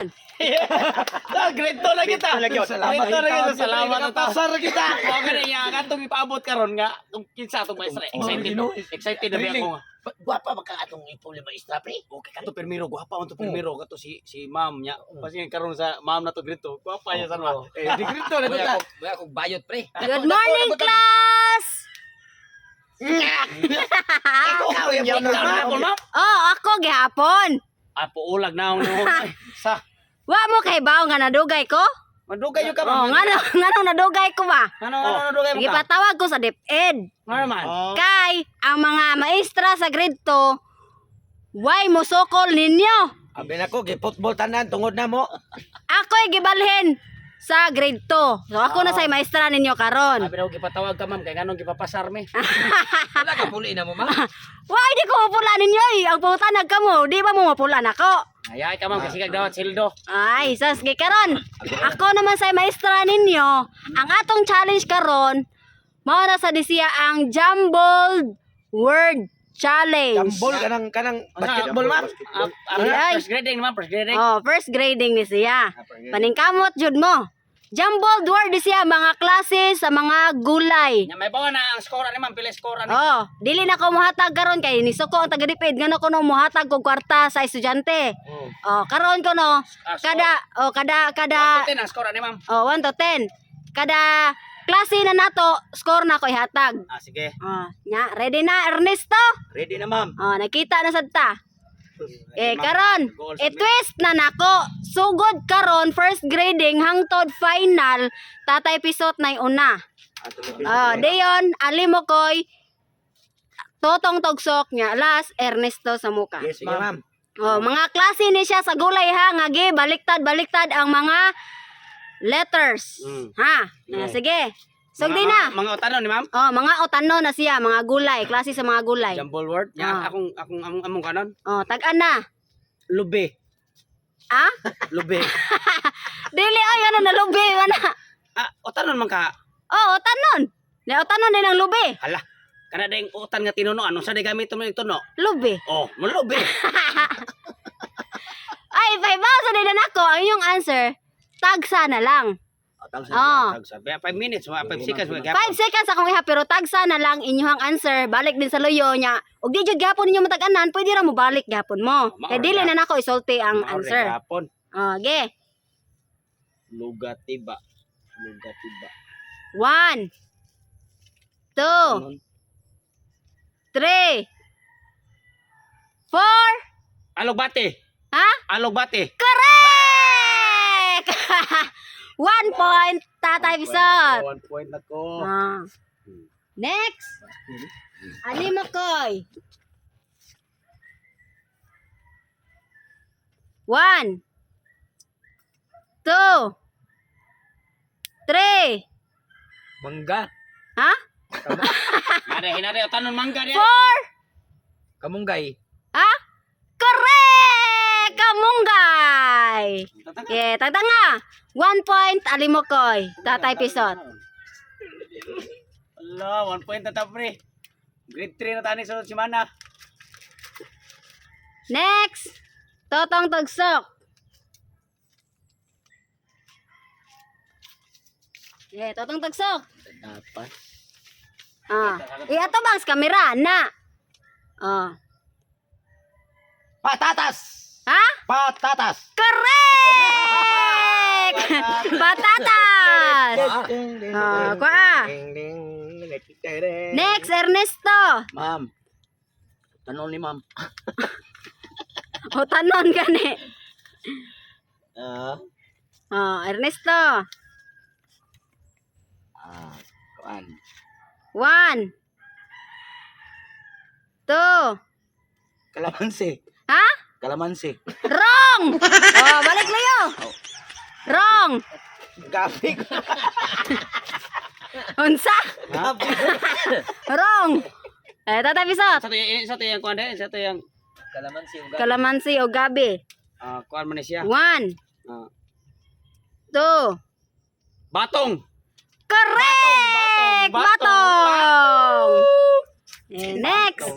Ah, grade 2 na kita. Salamat. Grade 2 na kita. Salamat na ta. Pasar kita. Mao gani niya katong ipaabot karon nga kung kinsa atong maestra. Excited. Ginoo. Excited na biya ako nga. Gwapa ba ka atong ipuli maestra, pre? Okay kato permiro, gwapa on to permiro kato si ma'am niya. Kasi karon sa ma'am na to grade 2. Gwapa niya sa ma. Eh, di grade 2 na kita. Wala akong bayot, pre. Good morning, class! Ikaw yung Ikaw na ako, ma'am. Oh, ako gihapon. Apo ulag na ako sa. Wa mo kay bawo nga nadugay ko? Madugay yung ka Oh, ma'am. ngano ngano nadugay ko ba? Ano dugay mo ka? Gipatawag ko sa DepEd. Ngano man? Kay ang mga maestra sa grade 2, way mosokol ninyo. Abi na ko, gi-football tanan tungod na mo. Ako'y gibalhin sa grade 2. So ako na sa maestra ninyo karon. Abi daw gipatawag ka, ma'am, kay nganong gipapasar mi. Wala ka puli na mo, ma'am. Wa di ko mapula ninyo eh. Ang pangutanag kamo, di ba mo mapula nako? Ayay ka, ma'am, kasi kag dawat sildo. Ay, sas karon. Ako naman sa maestra ninyo, ang atong challenge karon mao na sa disiya ang Jumbled Word Challenge. Jambol kanang kanang basketball, ma'am. Ay. First grading naman, first grading. Oh, first grading ni siya. Paningkamot jud mo. Jumbled word ni siya mga klase sa mga gulay. Nya may bawa na ang score ani, ma'am, pila score ani. Oh, dili na ko mohatag karon kay nisuko ang taga-DepEd ngano ko no mohatag og kwarta sa estudyante. Oh, karon ko no Ah, score. kada oh kada kada 1 to 10 ang score ani, ma'am. Oh, 1 to 10. Kada klase na nato, score na ko ihatag. Ah, sige. Oh, nya, ready na Ernesto? Ready na, ma'am. Oh, nakita na sad ta. Eh Ma'am. karon, Goal i-twist na nako. Sugod karon first grading hangtod final, Tatay Pisot na una. Oh, dayon alimo koy Totong Togsok nya last Ernesto sa muka. Yes, sige, ma'am. Oh, mga klase ni siya sa gulay ha, nga gi baliktad baliktad ang mga letters. Ha? Ah, sige. Sugdi na. Mga utanon ni ma'am. Oh, mga otano na siya, mga gulay, klase sa mga gulay. Jumble word. Nya akong akong among among kanon. Oh, tag-an na. Lube. Ah? Lube. Dili oy ano na lubi man na. Ah, utanon man ka. Oh, otanon. Di otanon din ang lubi. Hala. Kana ding utan nga tinuno ano sa di gamit mo ituno? Lubi. Oh, malubi. Ay, pahibaw sa din ako ang inyong answer. Tagsa na lang. Tagsa. Oh. Tagsa. 5 minutes, 5 seconds mga 5 seconds akong iha pero tagsa na lang inyong answer. Balik din sa luyo niya. Ug di jud gihapon ninyo matag-anan, pwede ra mo balik gihapon mo. Oh, Kay dili na nako isulti ang answer. Gapon. Oh, ge. Lugatiba. Lugatiba. 1 2 Kanon. 3 4. Alogbate. Ha? Alogbate. Correct! 1 point, Tatay Bisot. 1 point na ko. Ah. Next. Ali Makoy. 1, 2, 3, Mangga. Ha? Hinare, hinare, utanon mangga niya. 4, Kamunggay. Ha? Correct! Kamunggay! Yeah, tagtanga. 1 point, Alimokoy. Tatay Pisot. Allah, 1 point na ta, pre. Grade 3 na tani sunod semana. Next, Totong Tugsok. Yeah, Totong Tugsok. Dapat. Ah. Iato bang sa kamera na? Ah. Patatas. Ha? Patatas. Correct! Patatas. Ah, kuha. Next, Ernesto. Ma'am. Tanong ni ma'am. O tanon gani. Ah, Oh, Ernesto. ah, kuan. 1, 2. Kalamansi. Ha? Kalamansi. Wrong! Oh, balik Leo. Wrong. Gabi ko. Unsa? Gabi. Wrong. Eh, Tatay Pisot. Sa to yung kuan din, sa to yung Kalamansi o gabi. Kalamansi o gabi. ah kuan man ni siya. 1, Ah. 2. Batong. Correct! Batong, batong, Batong! Eh, next.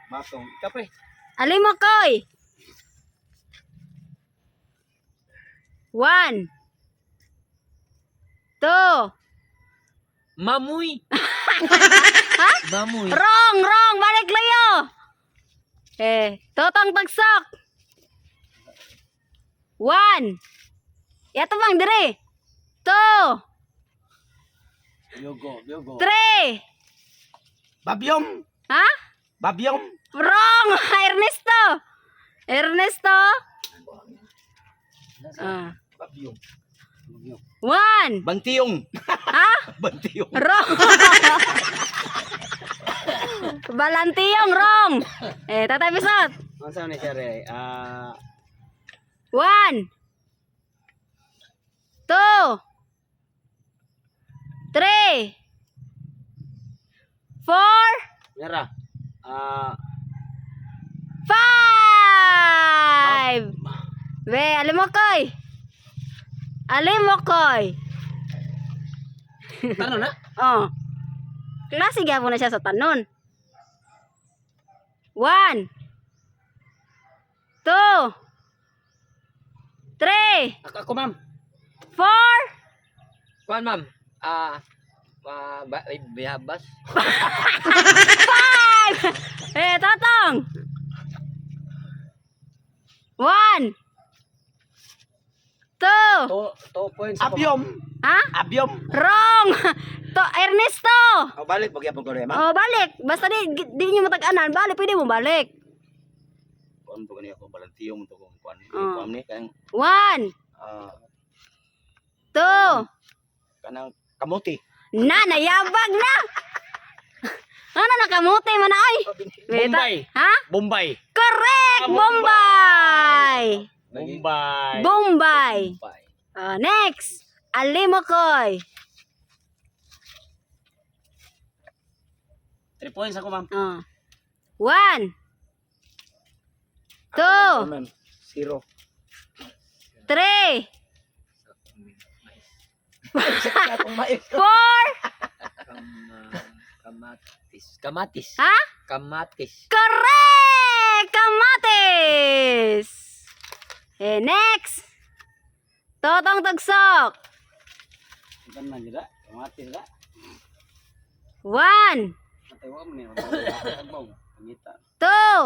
Batong. Ikaw, pre. Alimokoy. One. Two. Mamuy. Mamuy. Wrong, wrong. Balik, Leo. Eh, Totong Tagsok. One. Yato bang dire? Two. Yogo, yogo. Three. Babyom. Ha? Babyom. Wrong! Ernesto! Ernesto? Ah. Babyom. One. Bantiyong. Ha? Bantiyong. Wrong. Balantiyong, wrong. Eh, Tatay Pisot. Unsa man ni siya re? Ah, One. Two. Three. Four. mira. Ah, Five. Be, alimokoy. Alimokoy. Tanon na. Oh. Klase gyapon na siya sa tanon. One. Two. Three. Ako, ma'am. Four. Kuan, ma'am. Ah, ma ba, ay, bayabas. Five. Eh, Tatong. One. Two. 2 points ako, ma'am. Abyom. Ha? Abyom. Wrong. To Ernesto. O balik pagyapon ko rin, ma'am. Oh, balik. Basta di niyo matag-anan, balik pwede mo balik. Kuan to kani ako balantiyong to kung kuan. Oh. Kuan ni kang One, ah, two. kanang kamote. Na, nayabag na. Ano nakamuti man na ay? Wait, Bombay. Ha? Bombay. Correct! Bombay! Bombay. Bombay. Bombay. Oh, next, Alimokoy. 3 points ako, ma'am. Oh. One. Two. Ma'am, zero. Three. Akong mais. Four. Kamatis. Kamatis. Ha? Kamatis. Correct! Kamatis! Eh, next. Totong Tagsok. Tanan jud. Kamatis ra. One. Atay wa man ni. Tagbaw. Pangita. Two.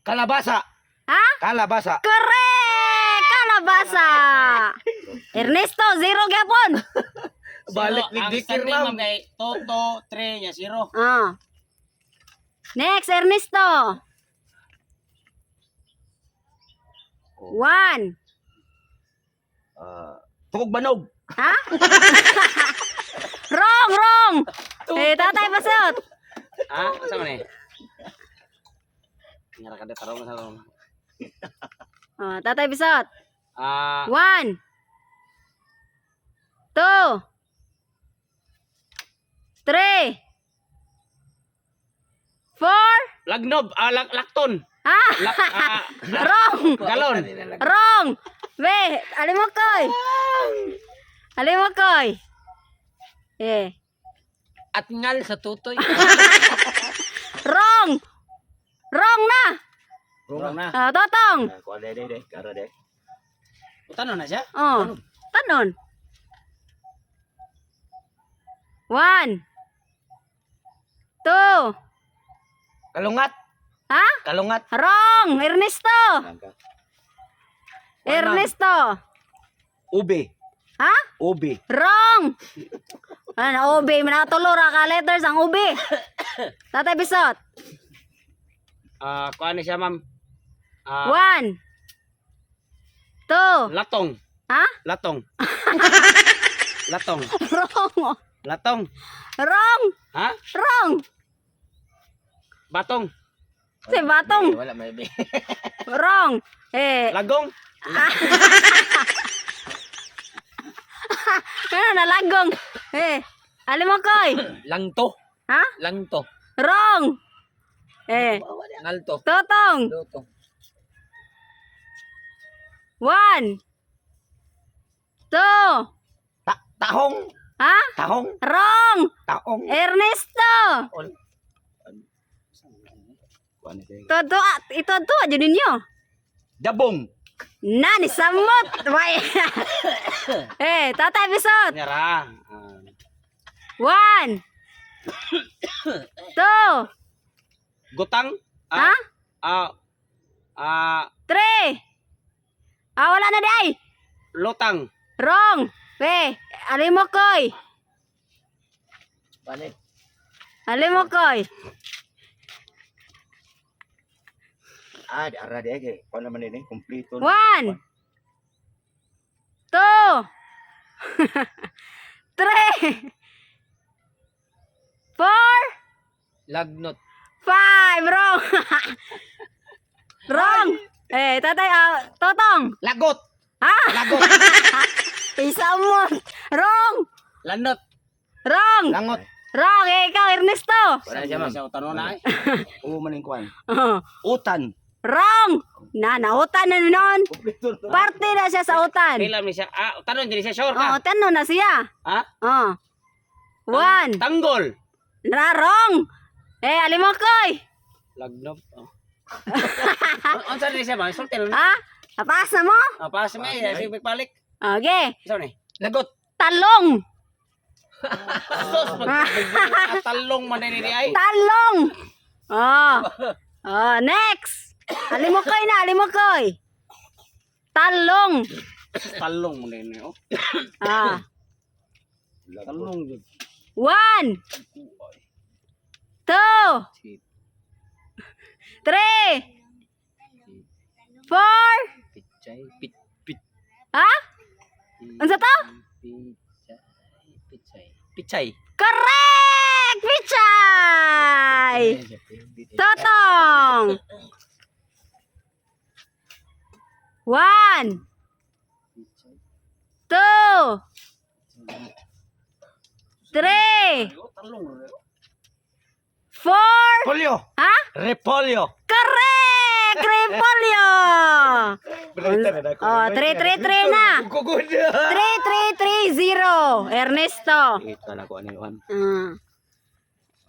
Kalabasa. Ha? Kalabasa. Correct! Kalabasa! Ernesto, zero gyapon. Balik ni Ang Dikir, standing, ma'am. ma'am, kay 2, 2, 3, ya 0. Ah. Next, Ernesto. One. Ah, tukog banog. Ha? Wrong, wrong. Eh, Tatay Pasot. Ah, asa man eh? Ngara kada tarong sa tarong. Oh, Tatay Pisot. Ah, One. Two. Three. Four. Lagnob, ah, lakton. Ha? Lak, ah, Wrong. galon. Wrong. Be, alimokoy. Alimokoy. Eh, At ngal sa tutoy. Wrong. Wrong na. Wrong na. Ah, Totong. Ah, kuan de de de, kara de. Tanon na siya? Oh. Tanon. One. Two. Kalungat. Ha? Kalungat. Wrong. Ernesto. Nangka. Ernesto. Ube. Ha? Ube. Wrong. Ano, ube. Manakatulo ra ka letters ang ube. Tatay Bisot. Ah, kuan ni siya, ma'am. Ah, One. Two. Latong. Ha? Latong. Latong. Wrong. Latong. Wrong. Ha? Wrong. Batong. Si Batong. Wala may be. Wrong. Eh, Lagong. ano nalagong? Eh, alam mo koy. Langto. Ha? Langto. Wrong. Eh, Ngalto. Totong. Luto. One. Two. Tahong. Ha? Tahong. Wrong. Tahong. Ernesto. Kuan de. Todo, ito to, dyan ninyo. Dabong. Na, ni samot. Why? Eh, Tatay Pisot. Nyara. Ah. 1, 2, Gutang. Ha? Ah. Ah, 3. Ah, wala na di ay. Lutang. Wrong. Be, alimokoy. Balik. Alimokoy. Ah, di ara di ay kay kuan naman ini, kompleto. 1, 2, 3, 4, Lagnot. 5. Wrong. Wrong. Eh, Tatay, Totong. Lagot. Ha? Lagot. Isa mo. Wrong. Lanot. Wrong. Langot. Wrong. Eh, ikaw, Ernesto. Wala siya, ma'am. Sa tanong na eh. Oo man ning kuan. Oh. Utan. Wrong. Na, nautan na noon. Kompleto na. Parte na siya sa utan. Pila ni siya. Ah, tanong din siya sure Oo, ka. tanong na siya. Ha? Oh. 1. Tanggol. Na, wrong. Eh, alimokoy. Lagnop. Oh. Unsa ni siya, ma'am? Sulti lang. Ha? Napaas na mo? Ah, pass me, sige balik. Okay. Isa ni. Lagot. Talong. Sus, pag talong man ni ay. Talong. Oh. Oh, next. Alimokoy na, alimokoy. Talong. Talong man ni oh. Ah. Talong jud. 1, 2, 3, 4. Pichay. Pit, pit, Ha? Unsa to? pichay. Pichay. Pichay. Correct! Pichay! Totong! 1, 2, 3, 4, Polio. ha? Repolyo. Correct! Repolyo! Oh, 3, 3, 3 na. Gugod. 3, 3, 3, 0. Ernesto. Ito na ko ani kuan.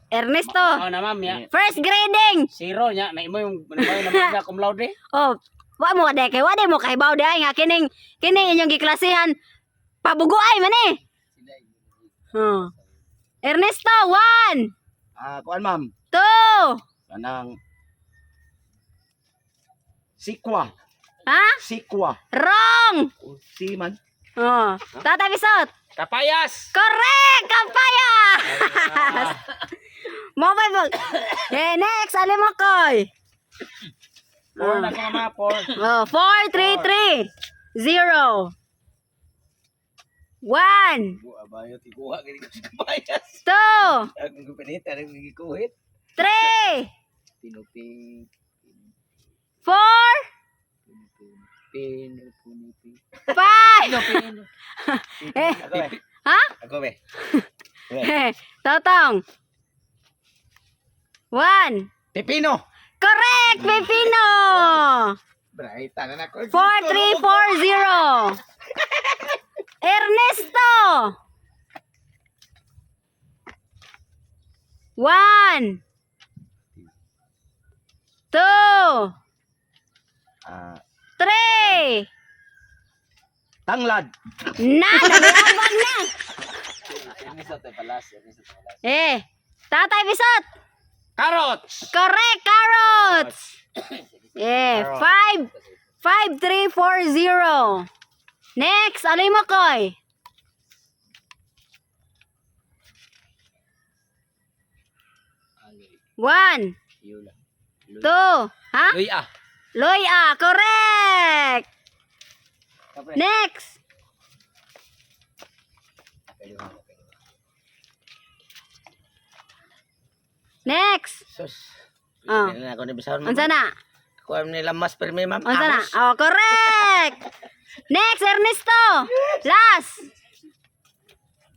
Ernesto, Oh na, ma'am ya. first grading. Zero nya na imo yung na mo cum laude. Oh, wa mo de kay wa de mo kahibaw de ay nga kining kining inyong giklasihan pabuguay man eh. Oh. Ernesto, 1, Ah, kuan, ma'am. 2, Kanang Sikwa. ha? Sikwa. Wrong. Si man. Oh, Tata Bisot. Kapayas. Correct, kapayas. Mo ba ba? Eh, next, alimokoy. 4 na ko, ma'am, 4. Oh, 4, 3, 3, 0, 1, Abayo tikuha gani ko sa kapayas. 2, Ang pinita ang gikuhit. 3, Pinupi. 4, Pinupi. 5. Eh, ha? Ako be. Eh, Totong. 1. Pipino. Correct, Pepino. Bright na na ko. 4, 3, 4, 0. Ernesto. 1, 2, Ah, 3. tanglad. Na, nagabag na. Eh, Tatay Bisot. Carrots. Correct, carrots. Eh, 5, 5, 3, 4, 0. Next, alay mo, Koy. 1, Yula. 2, ha? Luya. Loya, correct. Next. Next. Sus. Oh. Hindi na ako ni Bisahon, ma'am. Unsa na? Ako ang nilamas permi, ma'am. Unsa na? Ahos. Oh, correct. Next, Ernesto. Last.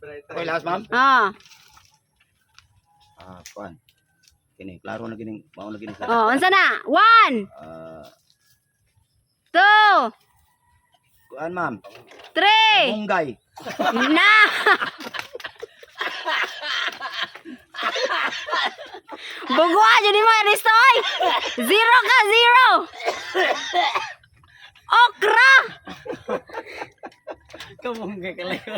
Okay, lakas, ma'am. Oh. Ah, kuan. Kini, klaro na gining, mao na gini sa. Oh, unsa na? 1, Ah, 2, kuan, ma'am. 3. Munggay. Na. Bugua jud mo, Ernesto oy. Zero ka, zero. Okra. Kamong kay kalayo.